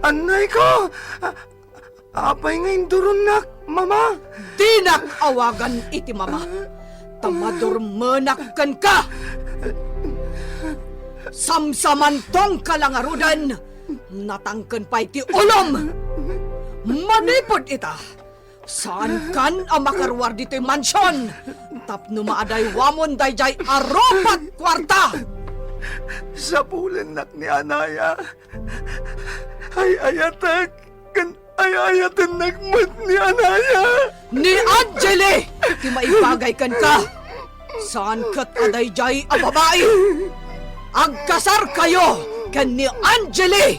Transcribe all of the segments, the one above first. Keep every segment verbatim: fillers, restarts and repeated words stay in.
Annayko! Apay nga induronnak, Mama? Dinak awagan iti mama, ta madurmenak kenka. Samsamantongka la ngaruden, natangken pay ti ulom. Manipud ita, saankan a makaruar ditoy mansion tapno maadaywamon daydiay a rupa't kuarta. Sapulennak ni anaya. Ay-ayatek ken ay-ayatennak met ni anaya. Ni Angeli ti maibagay kenka. Saan ket a daydiay a babai. Agkasarkayo ken ni Angeli.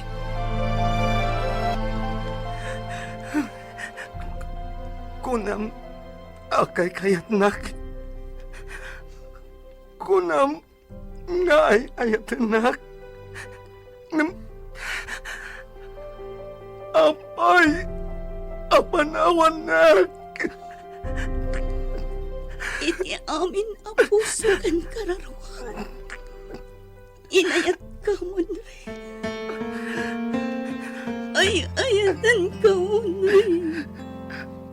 Kunam a kaykayatnak. Kunam nga ay-ayatennak. Ngem apay a panawannak? Iti amin a puso ken kararuak, inayatka, Munri. Ay-ayatenka, Munri.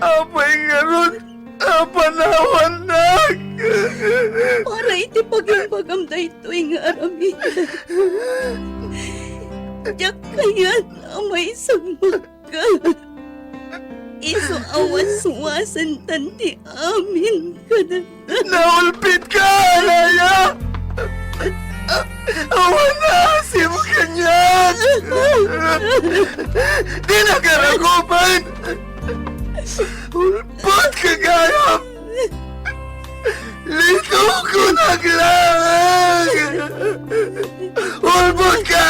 Apay ngarud a panawannak? Para iti pagimbagam daytoy nga aramid, diak kayat a maisagmakka. Isu a waswasentan ti amin kadagita. Naulpitka, Anaya! Awan a asim kaniak! Dinak aragupen! Ulpotka gayam! Litukonak laeng! Ulpotka!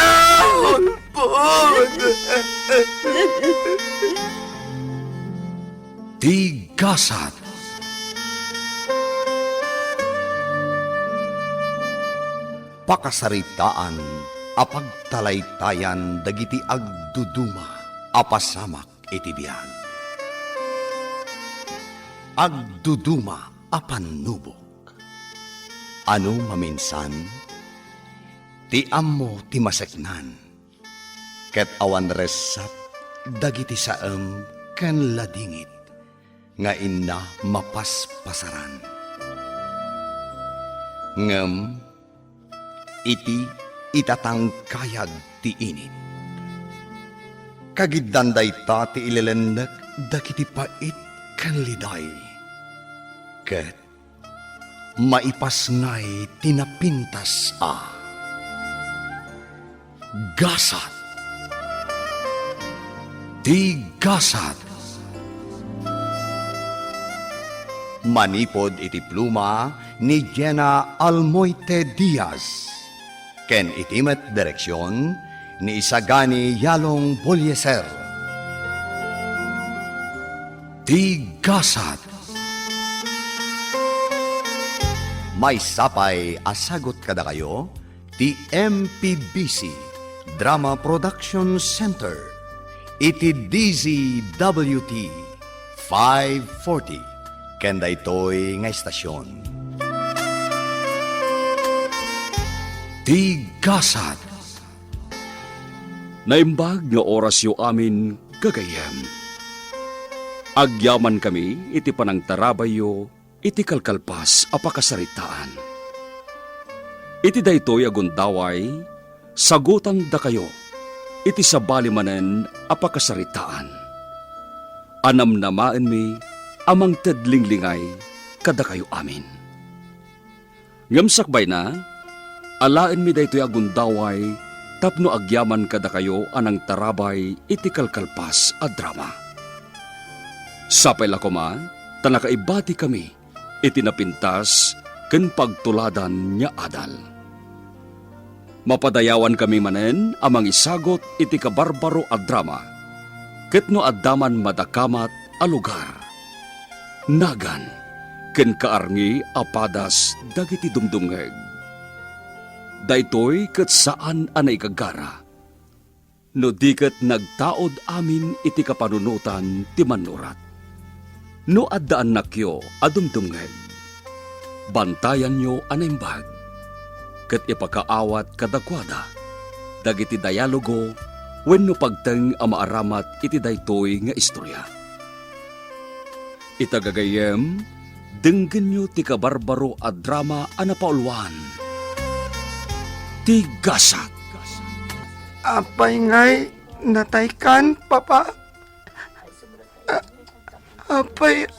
Ulpot! Ti gasat. Pakasaritaan a pagtalaytayan dagiti agduduma a pasamak iti biag. Agduduma a pannubok. Ano maminsan, ti ammo ti maseknan, ket awan ressat dagiti saem ken ladingit nga inna mapaspasaran. Ngem iti itatangkayag ti init, kagiddan dayta ti ilelennek dagiti pait ken liday, ket maipasngay ti napintas a gasat. Ti gasat. Manipud iti pluma ni Jenna Almoite Diaz ken iti met direksion ni Isagani Yalong Bolieser. Ti gasat. Maysa pay a sagut kadakayo ti M P B C Drama Production Center iti D Z W T five forty ken daytoy nga estasion. Ti gasat. Naimbag nga orasyo amin, gagayyem. Agyamankami iti panangtarabayyo iti kalkalpas a pakasaritaan. Iti daytoy a gundaway, sagutandakayo iti sabali manen a pakasaritaan a namnamaenmi a mangted linglingay kadakayo amin. Ngem sakbayna, alaenmi daytoy a gundaway tapno agyaman kadakayo a nangtarabay iti kalkalpas a drama. Sapay la koma ta nakaibatikami iti napintas ken pagtuladan nga adal. Mapadayawankami manen a mangisagut iti kabarbaro a drama, ket no adda man madakamat a lugar, nagan, ken kaarngi a padas dagiti dumdumngeg. Daytoy ket saan a naigagara, no di ket nagtaud amin iti kapanunotan ti mannurat. No adda annakyo a dumdumngeg, bantayanyo a naimbag, ket ipakaawat kadakuada dagiti dialogo wenno pagteng a maaramat iti daytoy nga istorya. Ita gagayyem, denggenyo ti kabarbaro a drama a napauluan, Ti Gasak. Apay ngay nataykan, Papa? A-, apay,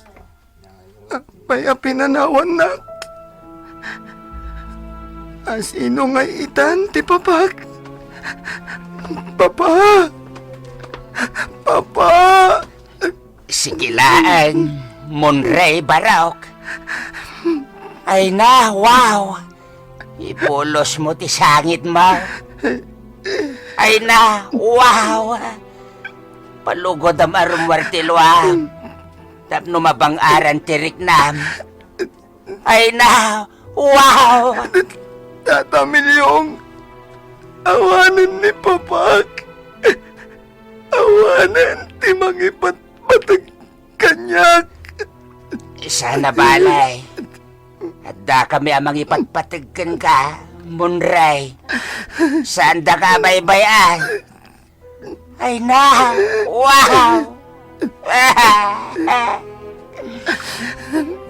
apay a pinanawannak? Asino ngay itan ti papak? Papa! Papa! Sige laeng, Monrey Barok. Ay na, wow! Ibulos mo ti sangit mo. Ay na, wow! Palugodam a rummuar ti luam tapno mabang-aran ti riknam. Ay na, wow! Tata Milyong, awanen ni Papak. Awanen ti mangipatpateg kaniak. Sana balay. Adda kami a mangipatpateg kenka, Monrey. Saandaka a baybay-an. Ay na! Wow!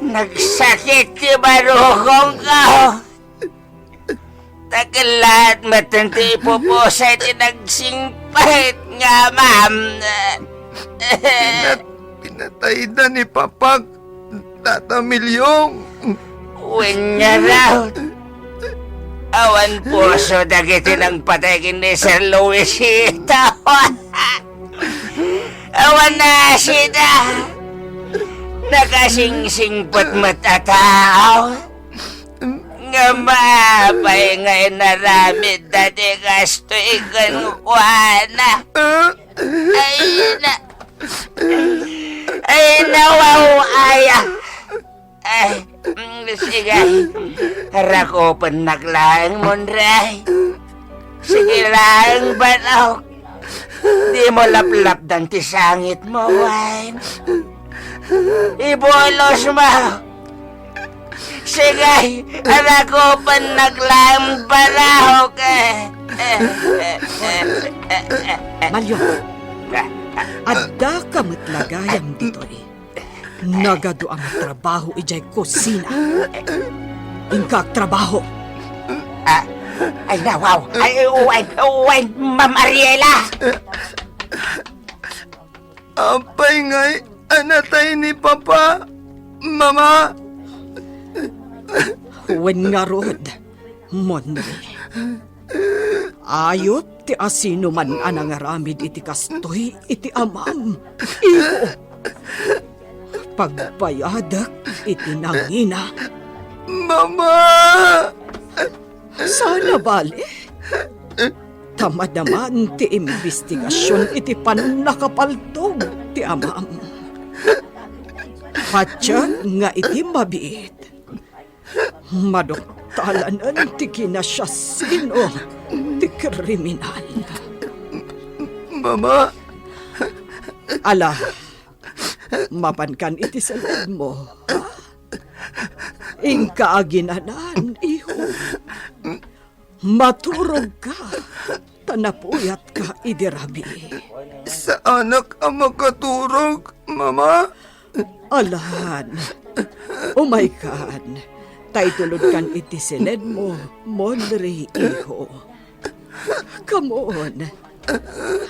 Nagsakit ti barukongko! Ta kellaat metten ti ipupusa iti nagsingpet nga amam. Pinat-, pinatayda ni Papak, Tata Milyong. Wen ngarud, awan puso dagiti nangpatay ken ni Sir Luisito. Awan nasida. Nakasingsingpet met a tao. Ngem apay nga inaramidda ti kastoy kenkuana? Ay na, ay na, wow, aya. Ay, mm, sige. Rakupennak laeng, Monrey. Sige laeng, Barok. Dimo laplapdan ti sangitmo, wen. Ibulos mo. Sige, rakupennak laeng, Barok. Malyong, addaka met la gayam ditoy. Nagadu a matrabaho idiay kusina. Inka agtrabaho. Ah, ay, na, wow. Ay, wen, wen, Ma'am Ariela. Apay ngay a natay ni Papa, Mama? Wen ngarud, Monrey. Ayup ti asinoman a nangaramid iti kastoy iti amam, iho. Pagbayadek iti nangina. Mama! Sana bale, ta madaman ti imbestigasion iti pannakapaltog ti amam. Patiek nga iti mabiit, maduktalan ti kinasiasino ti kriminal. Mama! Ala, mapankan iti saledmo, ha? Inka aginanan, iho. Maturogka, ta napuyatka idi rabii. Saanak a makaturog, Mama. Alan, umaykan, ta itulodkan iti siledmo, Monrey, iho. Come on.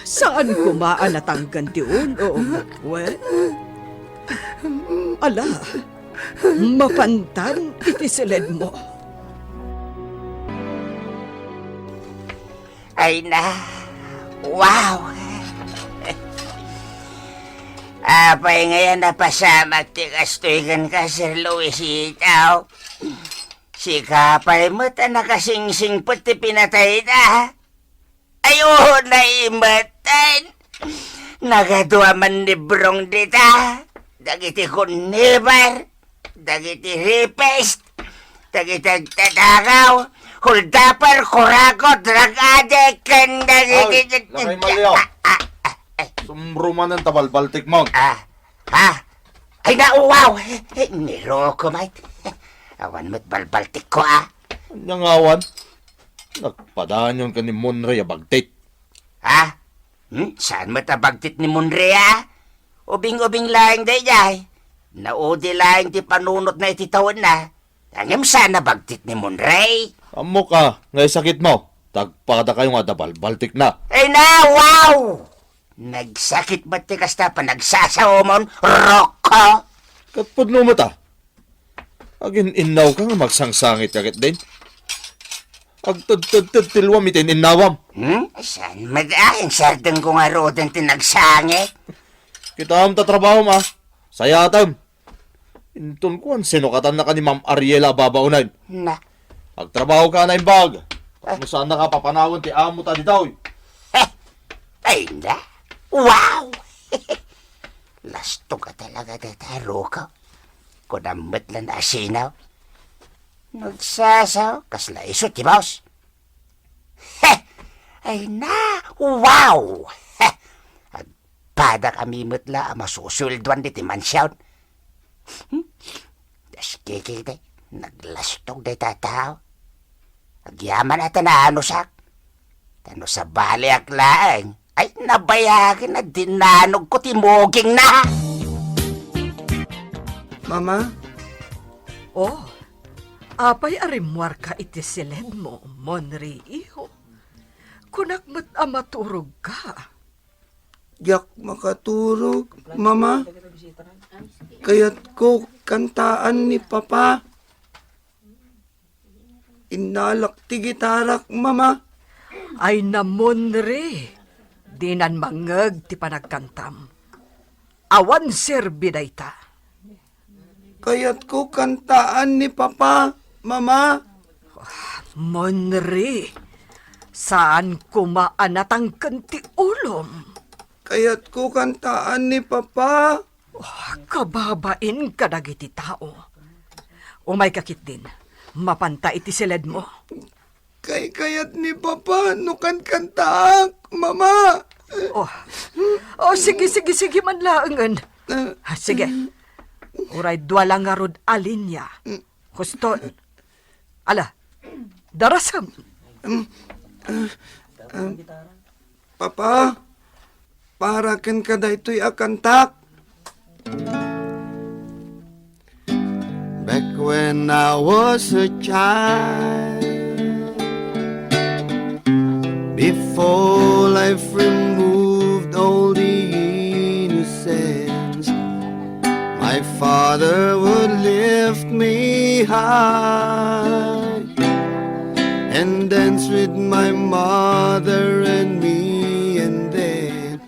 Saan koma a natangken ti ulom, wen? Ala, mapantan iti siledmo. Ay na, wow! Apay ngay a napasamak ti kastoy kenka, Sir Luisito? Sika pay met a nakasingsingpet ti pinatayda? Ay, oo, naimbatan. Nagadu a mannibrong dita. Dagiti conniver, dagiti rapist, dagiti agtatakaw, holdupper, kurakot, drug addict, ken dagiti... Ay, lakay Malia. Ah, ah, ah, ah. Sumrumanen ta balbaltikmon. Ah, ha? Ay, na, wow! Eh, eh, niroko, mate. Awan met balbaltikko, ah. Anya nga awan? Nagpadaanyon ka ni Monrey a bagtit. Ha? Hmm? Saan met a bagtit ni Monre, a? Ubing-ubing laeng daydiay. Naudi laeng ti panunotna iti tawenna. Ngem saan a bagtit ni Monre? Ammok a, nga isakitmo, ta agpadakayo nga adda balbaltikna. Ay na, wow! Nagsakit met ti kasta panagsasaomon, Rocco? Ket pudno met a. Agin-innawka nga magsangsangit ka ketdin. Agtedtedted ti luam iti in-innawam. Hmm? Saan met a, insardengko ngaruden ti nagsangit? Kitaem ta trabahom a. Sayatem. Inton kuan, sinukatannaka ni Ma'am Ariela a babaonen. Na. Agtrabahoka a naimbag. Ah. No saannaka a papanawen ti amota ditoy. Eh, ay na. Wow! Lastog a talaga dayta, Rocco. Kunam met la a sinaw. Nagsasa, kasla isu ti boss. He! Ay na! Wow! He! Agpadak a mi met la a masusueldoan diti mansion. Hmm? Daskikite, naglastog dayta a tao. Agyaman a ta naanusak. Ta no sabaliak laeng, ay nabayagen a dinanogko ti mugingna. Mama? Oh, apay a rimmuarka iti siledmo, Monri, iho? Kunak met a maturogka. Diak makaturog, Mama. Kayatko kantaan ni Papa. Innalak ti gitarak, Mama. Ay na, Monri, dinan mangngeg ti panagkantam. Awan serbi dayta. Kayatko kantaan ni Papa, Mama. Monri, saan koma a natangken ti ulom. Kayatko kantaan ni Papa. Oh, kababain kadagiti tao. Umayka ketdin, mapanta iti siledmo. Kaykayat ni Papa no kankantaak, Mama. Oh. Oh, sige, sige, sige man laengen. Ah, sige. Uray dua la ngarud a linia. Husto. Ala, darasem. Um, ah, um, Papa, para kenka daytoy a kantak. Back when I was a child, before life removed all the innocence, my father would lift me high and dance with my mother and me, and then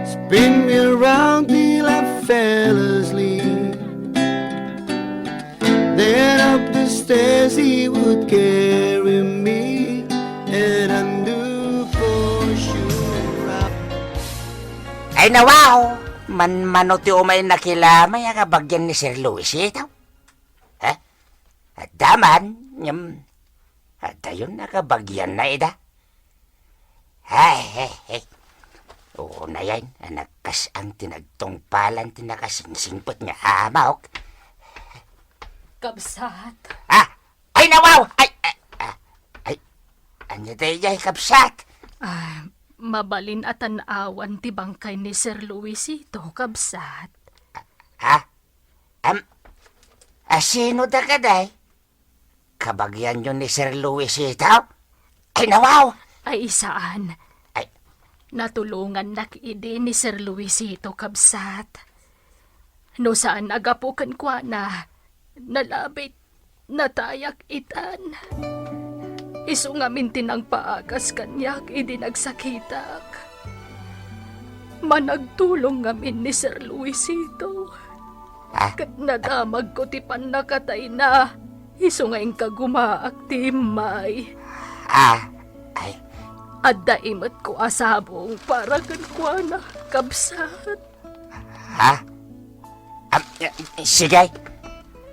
spin me around till I fell asleep. Then up the stairs he would carry me, and I knew for sure I Ay, nawaw! Manmano ti umay nakilamay a kabagian ni Sir Luisito. Ha? Adda man, ngem, adayon a kabagianna ida. Ay, ay, ay. Unayen a nagkas-ang ti nagtungpalan ti nakasingsingpet nga amok. Kabsat. Ah! Ay, nawaw! Ay, ay, ah, ay, ania daydiay, kabsat? Ah, mabalin a tan-awan ti bangkay ni Sir Luisito, kabsat. Ha? Am, a, sino da kadi? Kabagianyo ni Sir Luisito? Ay, nawaw! Ay, saan. Ay. Natulongannak idi ni Sir Luisito, kabsat. No saan a gapu kenkuana, nalabit, natayak itan. Isu ngamin ti nangpaagas kaniak idi nagsakitak. Managtulong ngamin ni Sir Luisito. Ah? Ket nadamagko ti pannakatayna, isu nga inkagumaak ti immay. Ah, ay. Adda imetko a sabong para kenkuana, kabsat. Ha? Am, eh, sige.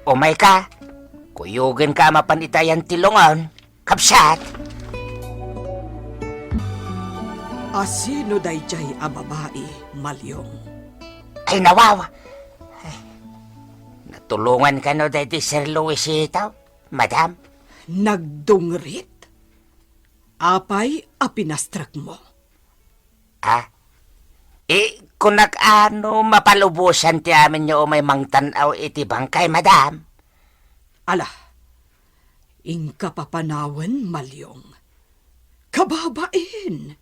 Umayka. Kuyogenka a mapan iti ayan ti lungon. Kabsat? Asino daydiay a babai, Maliong? Ay, nawaw! Ay, natulongan kano daydi Sir Luisito, madam? Nagdungrit? Apay a pinastrekmo? Ah? Eh, kunak a no mapalubosan ti amin nga umay mangtan-aw iti bangkay, madam. Ala, inka papanawen, Malyong. Kababain!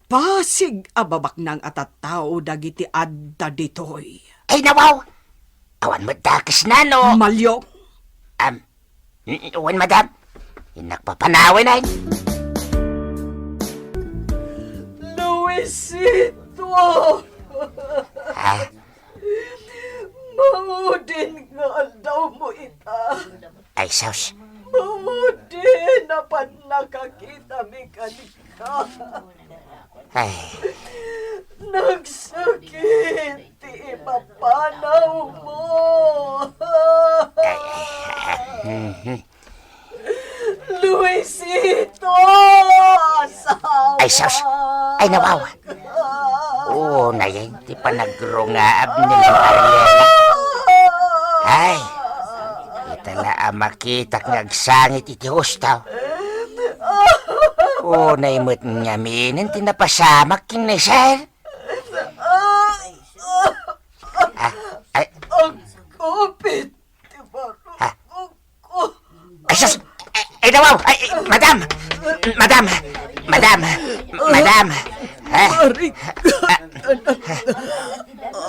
Pasig a babaknang a tattao dagiti adda ditoy. Ay, nawaw! Awan met dakes na, no? Malyong! Am, mm, wen, madam. Innak papanawen, ay. Luisito! Ah? Maudin nga aldawmo ita. Ay, sus. Maudin a pannakakitami kenka. Ay. Nagsakit ti ipapanawmo. Ay, ay, ay, mhm. Luisito! Asawa! Ay, sus! Ay, nawaw! Unay ti panagrungaab ni Ma'am Ariela. Ay, ita la a makitak nga agsangit iti husto. Unay met ngaminen ti napasamak ken ni Sir. Ah, ay. Agkupit ti barukko. Ay, sus! Ay, ay, nawaw! Ay, ay, madam! Madam! Madam! Madam! Ah? Mari.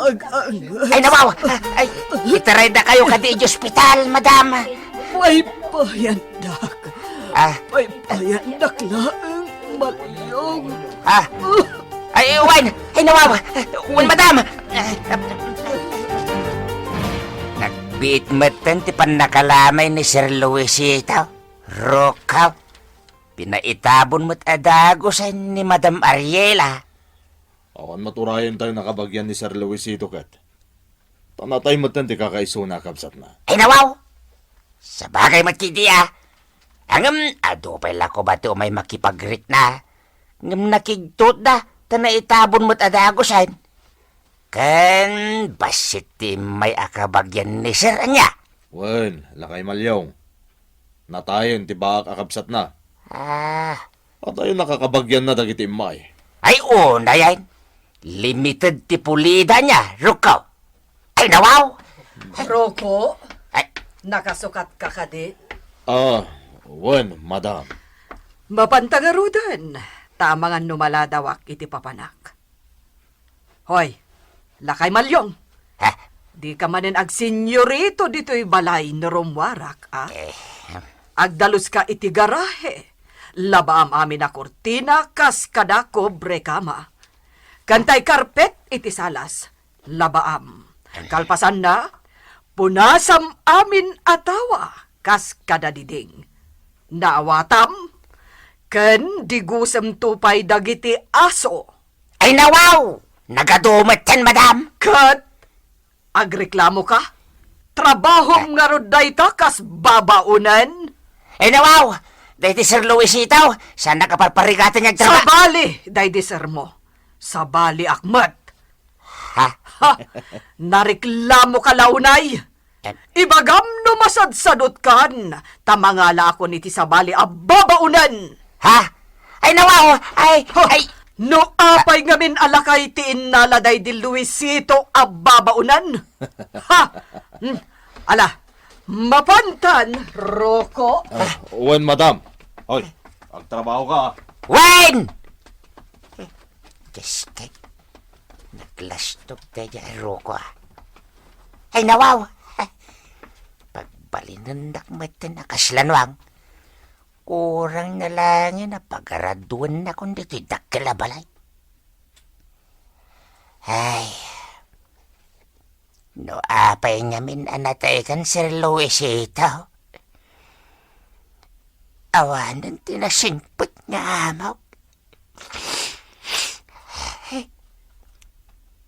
Ag-, ag-, Ay, nawaw! Ay, itarayda kayo kadi iti ospital, madam! Paypayandak. Ah? Paypayandak laeng, Malyong. Ah? Ay, wen! Ay, nawaw! Wen, madam! Nagbiit metten ti pannakalamay ni Sir Luisito. Rukaw, pinaitabon met a dagusen ni Madam Ariela. Awan met urayen tayo nakabagian ni Sir Luisito ket. Ta natay metten ti kakaisuna a kabsatna. Ay, nawaw! Sabagay met ketdi, a. Ngem, adu pay la koma ti umay makipagrikna. Ngem nakigtotda, ta naitabon met a dagusen. Ken bassit ti immay a kabagian ni Sir, ania? Wen, lakay Malyong. Natayen ti baak a kabsatna. Ah. Atayo nakakabagianna dagiti immay. Ay, unay, ay. Limited ti pulida nia, Rukaw. Ay, nawaw! Ruko, Ay. Nakasukatka kadi? Ah, wen, madam. Mapanta ngaruden, ta amangan no maladawak iti papanak. Hoy, lakay Malyong. Ha? Dika manen agsenyorito ditoy balay no rummuarak, a? Eh. Agdaluska iti garahe. Labaam amin a kurtina kas kada kobrekama. Ken tay karpet iti salas. Labaam. Kalpasanna, punasam amin a tawa kas kada diding. Naawatam, ken digusemto pay dagiti aso. Ay, nawaw! Nagadu metten, madam! Ket agreklamoka? Trabahom ngarud dayta kas babaonen? Ay, nawaw! Daydi Sir Luisito, saannak a parparigatan nga agtraba- Sabali, daydi sermo. Sabaliak met. Ha? Ha? Nareklamoka la unay? Em. Ibagam no masadsadotkan, ta mangalaakon iti sabali a babaonen. Ha? Ay, nawaw! Ay, Ha? Ay! No apay ngamin a lakay ti innala daydi Luisito a babaonen? Ha? Hmm. Ala, mapantan, Ruko. Ah, wen, madam. Hoy, agtrabaho ka, ah. Wen! Diyos kay, naglastog daydi a Ruko, ah. Ay, nawaw! Pagbalinendak met ti nakaslanuang. Kurang na laengen a pagaraduennakon ditoy dakkel a balay. Ay, no apay ngamin a nataykan Sir Luisito, awanen ti nasingpet nga amok.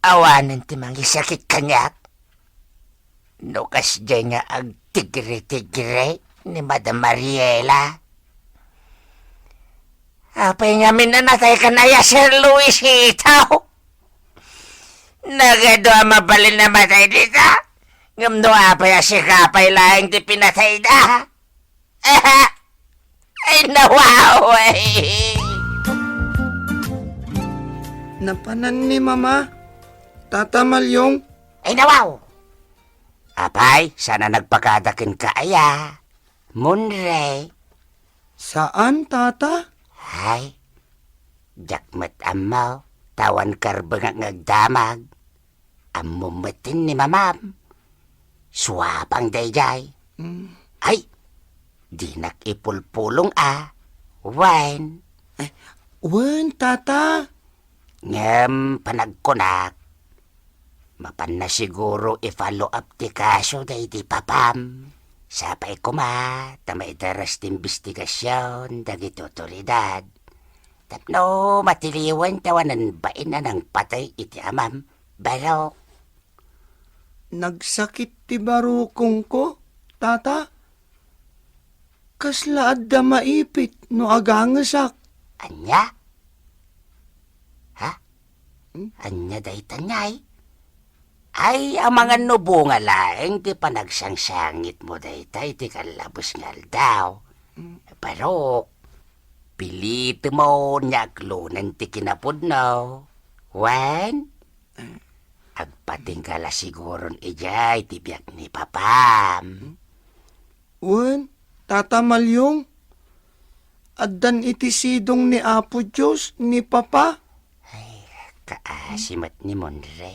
Awanen ti mangisakit kaniak. No kasdiay nga agtigri-tigri ni Madam Mariela. Apay ngamin a nataykan aya, Sir Luisito? Nagadu a mabalin a matay dita. Ngem no apay a sika pay laeng ti pinatayda? Ay, nawaw, ay. Napanan ni Mama, Tata Malyong. Ay, nawaw! Apay, saan a nagpakada kenka aya, Munre? Saan, Tata? Ay, diak met ammo, ta awan karbengak nga agdamag. Ammom met ni Mamam. Suabang daydiay. Mm. Ay, dinak ipulpulong a. Wen. Eh, wen, Tata. Ngem panagkunak, mapanna siguro i-follow up ti kaso daydi papam. Sapay koma ta maidaras ti imbestigasion dagiti otoridad. Tapno matiliwan ti awanan bain a nangpatay iti amam, barok. Nagsakit ti barukongko, Tata. Kasla adda maipit no agangesak. Ania? Ha? Hmm? Ania dayta, ngay? Ay, amangan no bunga laeng ti panagsangsangitmo dayta iti kallabes nga aldaw. Hmm. Barok, pilitemo nga aklonen ti kinapudno. Wen? Agpatingga la siguron idiay ti biag ni Papam. Wen, Tata Malyong, addan iti sidong ni Apo Dios ni Papa. Ay, kaasi met ni Monre.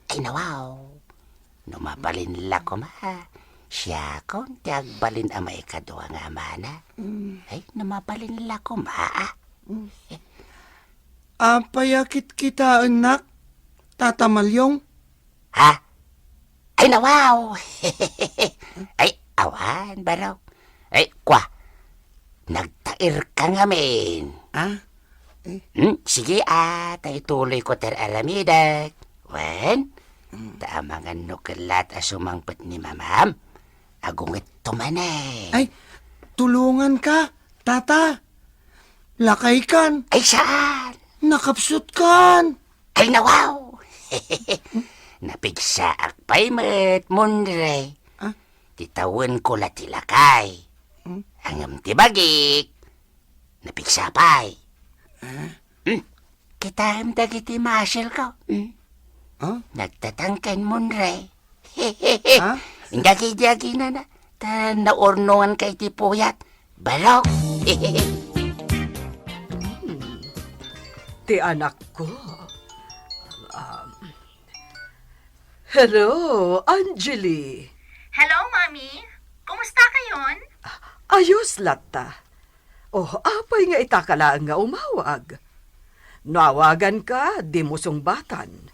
Ay, nawaw. No mabalin la koma, siakon ti agbalin a maikadua nga amana. Mm. Ay, no mabalin la koma, ah. Mm. Apay a kitkitaennak, Tata Malyong? Ha? Ay, nawaw! Ay, awan, barok. Ay, kwa, nagtairka ngamin. Ah? Eh? Hmm, sige, ah, ta ituloyko ti ar-aramidek. Wen, hmm, ta amangan no kellat a sumangpet ni Mamam, agungetto manen. Ay, tulonganka, Tata. Lakaykan. Ay, saan? Nakapsutkan. Ay, nawaw! Napigsaak pay met, Monre. Ah? Ti tawenko la ti lakay. Hmm? Ngem ti bagik, napigsa pay. Ah? Hmm? Kitaem dagiti muscle-ko. Hmm? Ah? Nagtatangken, Monre. Ha? Dagi-dagi na na. Ta naurnonganka iti puyat. Barok. Hmm. Ti anakko. Um, hello, Angeli. Hello, Mami. Kumusta kayon? Ayos latta. Oh, apay nga itaka laeng nga umawag? No awaganka, dimo sungbatan.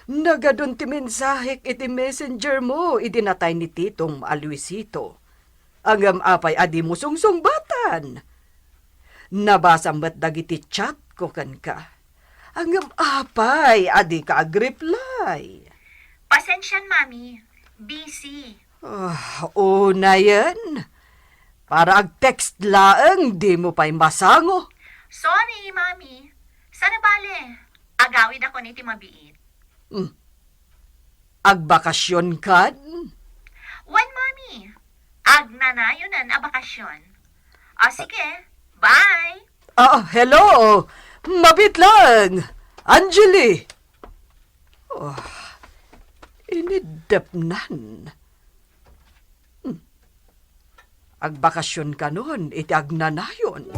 Nagadun ti mensahek iti messenger mo idi natay ni Titong a Luisito. Ngem apay a dimo sungsungbatan? Nabasam met dagiti chatko kenka. Ngem apay a dika agreply? Pasensian, Mami. Busy. Ah, unayen. Para agtext laeng, dimo pay masango. Sorry, Mami. Saan a bale, agawidakon iti mabiit. Hmm. Agbakasionkan? Wen, Mami. Agnanayonen a bakasion. O, sige. Bye. Ah, hello. Mabiit lang. Angeli. Oh, iniddepnan. Hmm. Agbakasionkanon iti agnanayon.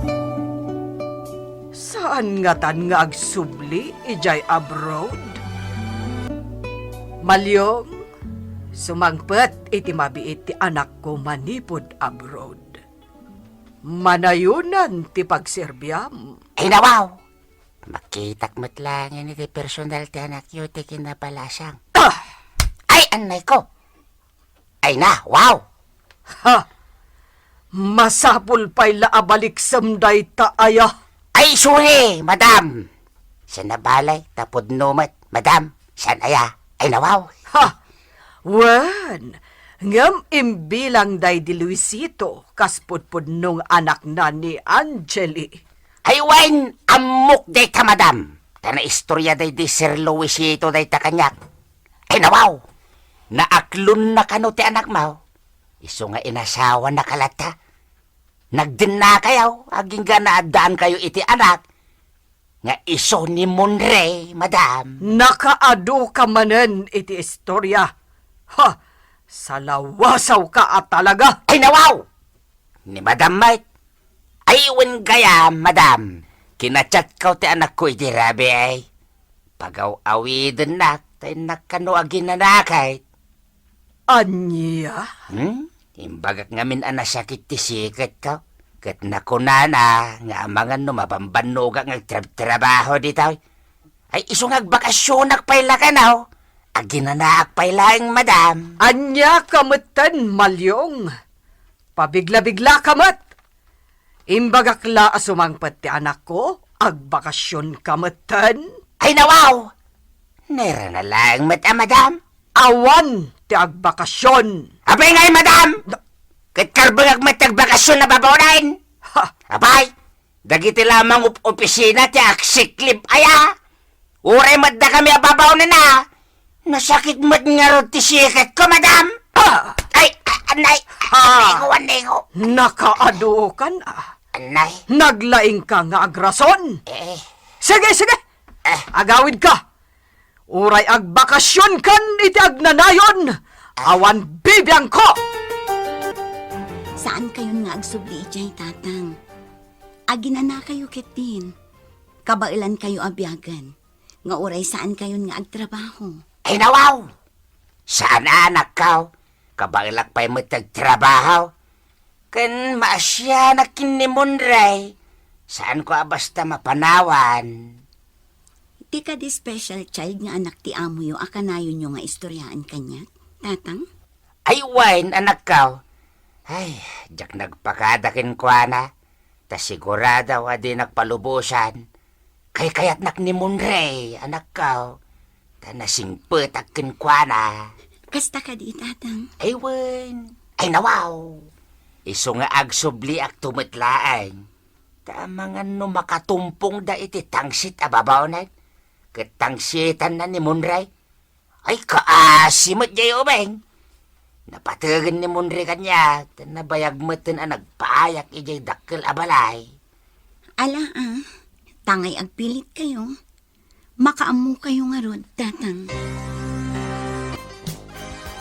Saan ngatan nga agsubli idiay abroad? Malyong, sumangpet iti mabiit ti anakko manipud abroad. Manayonan ti pagserbiam. Ay, nawaw! Makitak met laeng iti personal ti anakyo ti kinabalasang. Ah! Ay, annay ko! Ay na, wow! Ha! Masapul pay la a baliksem dayta aya. Ay, sorry, madam! Saan a bale, ta pudno met, madam. Saan aya? Ay, nawaw! Ha! Wen, ngem imbilang daydi Luisito kas pudpudno nga anakna ni Angeli. Ay, wen, ammok dayta, madam. Ta naistorya daydi Sir Luisito dayta kaniak. Ay, nawaw! Naaklonna kano ti anakmo? Isu nga inasawanaka latta. Nagdennakayo, agingga naaddaankayo iti anak. nga isu ni Monre, madam. Nakaadu ka manen iti istoria. Ha! Salawasawka a talaga! Ay, nawaw! Ni madam met. Ay, wen gayam, madam. Kinachatko ti anakko iti rabii. Pagaw-awidennak, ta innak kano aginanaket. Ania? Hmm? Imbagak ngamin a nasakit ti siketko. Ket nakunana nga amangan no mabambannogak nga agtrab-trabaho ditoy. Ay, isu nga agbakasionak pay la kano. Aginanaak pay laeng, madam. Ania ka metten, Maliong? Pabigla-bigla ka met. Imbagak la a sumangpet ti anakko, agbakasion ka metten. Ay, nawaw! Nairana laeng met a, madam. Awan ti agbakasion. Apay ngay, madam? Na- Ket karbengak met ti agbakasion a babaonen. Ha? Apay, dagiti la mangup-opisina ti agsiklib aya. Uray met dakami a babaonen a. Nasakit met ngarud ti siketko, madam. Ah! Ay, a-, anay, Ah! Anay ko, anay ko. Nakaadukan, ah. Anay. Naglaing ka nga agrason. Eh. Sige, sige. Eh. Agawid ka. Uray agbakasion kan iti agnanayon. Ah. Awan bibiangko. Saan kayon nga agsubli idiay, Tatang? Aginana kayo ketdin. Kabaelan kayo a biagen. Nga uray saan kayon nga agtrabaho. Ay, nawaw! Saan a, anakko. Kabaelak pay met ti agtrabaho. Ken maasianak ken ni Monre. Saanko a basta mapanawan. Ti kadi special child nga anak ti amoyo a kanayonyo nga istoriaan kaniak, Tatang? Ay, wen, anakko. Ay, diak nagpakada kenkuana. Ta sigurado a dinak palubosan. Kaykayatnak ni Monre, anakko. Ta nasingpetak kenkuana. Kasta kadi, Tatang? Ay, wen. Ay, nawaw. Isu nga agsubliakto met laeng. Ta amangan no makatumpongda iti tangsit a babaonen. Ket tangsitanna ni Monre. Ay, kaasi met jay ubing. Napategen ni Monre kaniak, ta nabayag metten a nagpaayak idiay dakkel a balay. Ala, ah. Tangay agpilit kayo. Makaammo kayo ngarud, Tatang.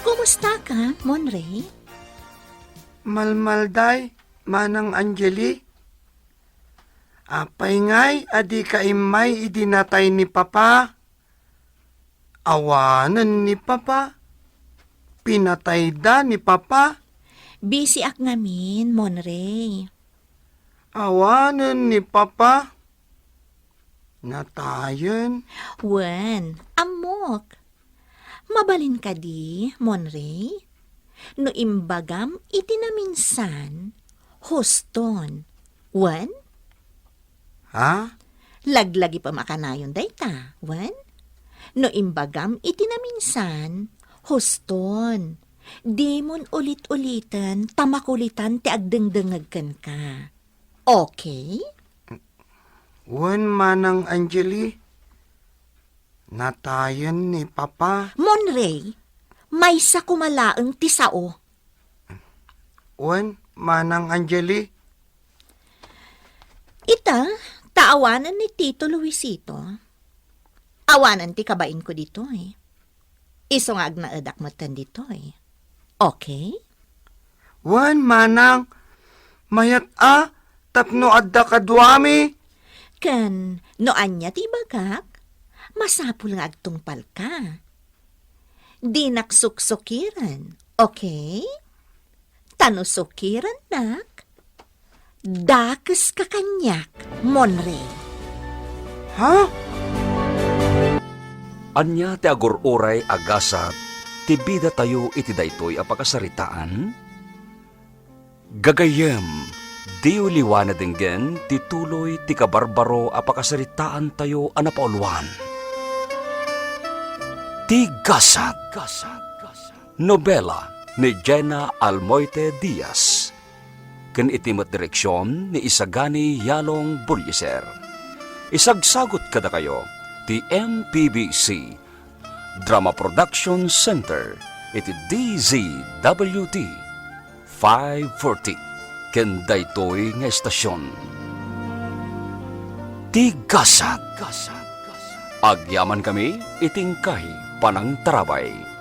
Kumusta ka, Monre? Malmalday, Manang Angeli. Apay ngay a dika immay idi natay ni Papa? Awanen ni Papa. Pinatayda ni Papa. Busyak ngamin, Monre. Awanen ni Papa. Natayen. Wen, ammok. Mabalin kadi, Monre? No imbagam iti naminsan, huston. Wen? Ha? Laglagipem a kanayon dayta, wen? No imbagam iti naminsan, huston. Dimon ulit-uliten ta makulitan ti agdengdengngeg kenka. Okay? Wen, Manang Angeli, natayen ni Papa. Monre, maysa koma laeng ti sao. Wen, Manang Angeli. Ita, ta awanen ni Tito Luisito. Awanen ti kabainko ditoy. Isu nga agnaedak metten ditoy. Okay? Wen, Manang, mayat a tapno adda kaduami. Ken no ania ti ibagak, masapul nga agtungpalka. Dinak suksukiren, okay? Ta no sukirennak, dakeska kaniak, Monre. Ha? Ania ti agur-uray a gasat ti bidatayo iti daytoy a pakasaritaan? Gagayyem, diyo liwana denggen ti tuloy ti kabarbaro a pakasaritaantayo a napauluan. Ti Gasat. Nobela ni Jena Almoite Diaz. Ken iti met direksion ni Isagani Yalong Bullieser. Isagsagut kadakayo ti M P B C Drama Production Center iti D Z W T five forty ken daytoy nga estasion. Ti gasat. Agyaman kami iti inkay panangtarabay.